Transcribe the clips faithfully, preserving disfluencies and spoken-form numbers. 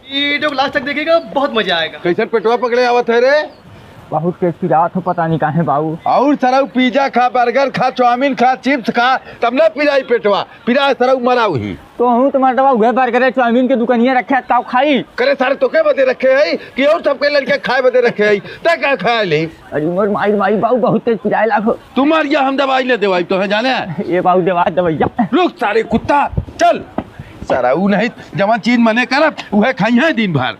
वीडियो को लास्ट तक देखिएगा, बहुत मजा आएगा। कैसन पेटवा पकड़े आवत है रे? बहुत तेज पिरात हो, पता नहीं काहे बाबू। और सरऊ पिज्जा खा, बर्गर खा, चाउमीन खा, चिप्स खा, तब ना पिराई पेटवा। पिराए सरऊ मरा उही। तो हूँ तो मर्दवा उहे बर्गर चाउमीन के दुकानिया रखे, ताऊ खाई। करे सारे तोके बदे रखे है कि और सबके लड़के खाए बदे रखे है? तै का खाए ले? अरे मोर माई, माई बाबू बहुत तेज पिराए लागो। तुम्हार या हम दवाई ले देवाई तो है जाने। ये बाबू देवा दवैया। रुक सारे कुत्ता, चल। सरऊ नहीं, जवन चीज मने करब उहे खाई है दिन भर।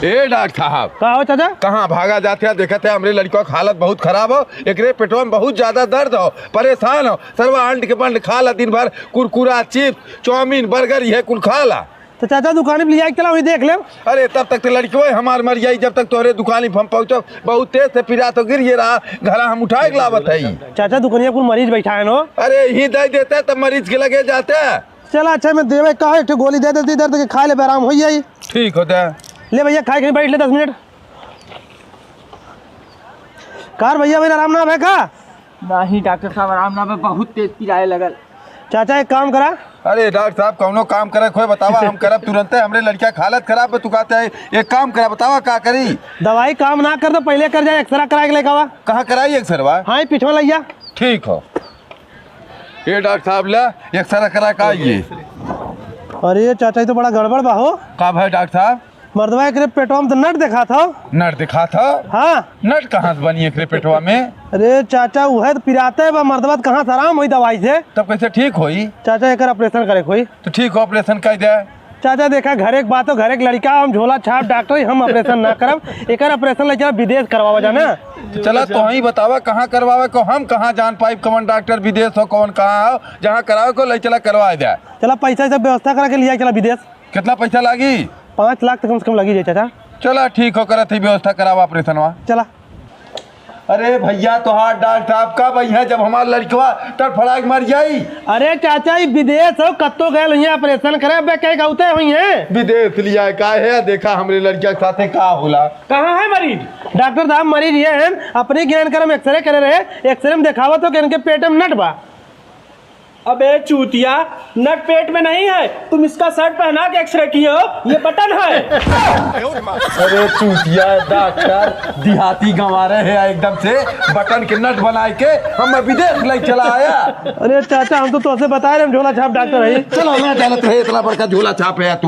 ए डॉक्टर साहब। का हो चाचा? कहाँ भागा जात है? देखत है हमरे लड़का के हालत बहुत खराब हो, एकरे पेटवा में बहुत ज्यादा दर्द हो, परेशान हो। सरवा अंड के बंड खा ला दिन भर, कुरकुरा, चिप्स, चाउमीन, बर्गर, ये कुल खा ला। तो चाचा दुकान पे लिया के चला, वही देख ले। अरे तब तक तो लड़कवे हमार मर जाई, जब तक तोहरे दुकान पे हम पहुँचब। बहुत तेज से पिरात हो, गिर ये रहा, घरा हम उठाए के लावत है। चाचा दुकानिया कुल मरीज बैठा है नो। अरे यही दे देते तब मरीज के लगे जाते। चला अच्छा, मैं देवे का एक ठो गोली दे देती, दर्द के खा ले, आराम हो जाई। ठीक हो दे। ले भैया, खाए के बैठ ले दस मिनट। कार भैया, भाई आराम ना भे का? नहीं डॉक्टर साहब, आराम ना भे, बहुत तेज पिराए लगल। चाचा एक काम करा। अरे डॉक्टर साहब, कौनो काम करे खोए बतावा, हम करब तुरंते। हमरे लड़का के हालत खराब बा, तू कहते है एक काम करा, बतावा का करी? दवाई काम ना कर तो पहले कर जाए, एक्सरा करा के लेके आवा। कहाँ कराई एक्सरवा? हाँ, ई पिछवा लइया। ठीक हो। ये डॉक्टर साहब ला एक्सरा करा का ये। अरे चाचा, ये तो बड़ा गड़बड़ बा हो। का भाई डॉक्टर साहब? मर्दवा एकरे पेटवा में तो नट दिखात हो। नट दिखात हो? हाँ। नट कहाँ से बनी एकरे पेटवा में? अरे चाचा, उहे तो पिराते बा मर्दवा, तो कहाँ से आराम होई दवाई से? तब कैसे ठीक होई? चाचा, एकर ऑपरेशन करे के होई। तो ठीक हो, ऑपरेशन कर दे। चाचा देखा, घरे के बात हो, घरे के लड़का, हम झोला छाप डॉक्टर, हम ऑपरेशन ना करब। एकर ऑपरेशन ले चला विदेश करवावा जाना। तो चला, तो ही बतावा कहाँ करवावे को, हम कहाँ जान पाइब कौन डॉक्टर विदेश हो, कौन कहाँ हो, जहाँ करावे को ले चला करवा दे। चला पैसा सब व्यवस्था करा के लिया चला विदेश। कितना पैसा लागी? पाँच लाख तो कम से कम लगी जाए चाचा। चला ठीक हो, करत ही व्यवस्था करावा ऑपरेशनवा। चला। अरे भैया, तोहार डॉक्टर साहब कब अइहैं जब हमार लड़कवा तड़फड़ा के मर जाई? अरे चाचा, ई विदेश हो, कत्तो गए हुई हैं ऑपरेशन करे, अबे कहे गौते हुई हैं। विदेश लिया का है? देखा हमरे लड़का के साथे का होला। कहाँ है मरीज? डॉक्टर साहब, मरीज ये हैं, अपने ज्ञान कर हम एक्सरे करे रहे, एक्सरे में दिखावत हो कि इनके पेट में नट बा। अबे चूतिया, नट पेट में नहीं है, तुम इसका शर्ट पहना के एक्सरे किए हो, ये बटन है। अरे चूतिया डॉक्टर, देहाती गंवारे है एकदम से, बटन के नट बनाए के हम विदेश ले चला आया। अरे चाचा, हम तो तोसे बताए रहे, हम झोला छाप डॉक्टर है। चलो ना, जानत रहे इतना बड़का झोला छाप है तू।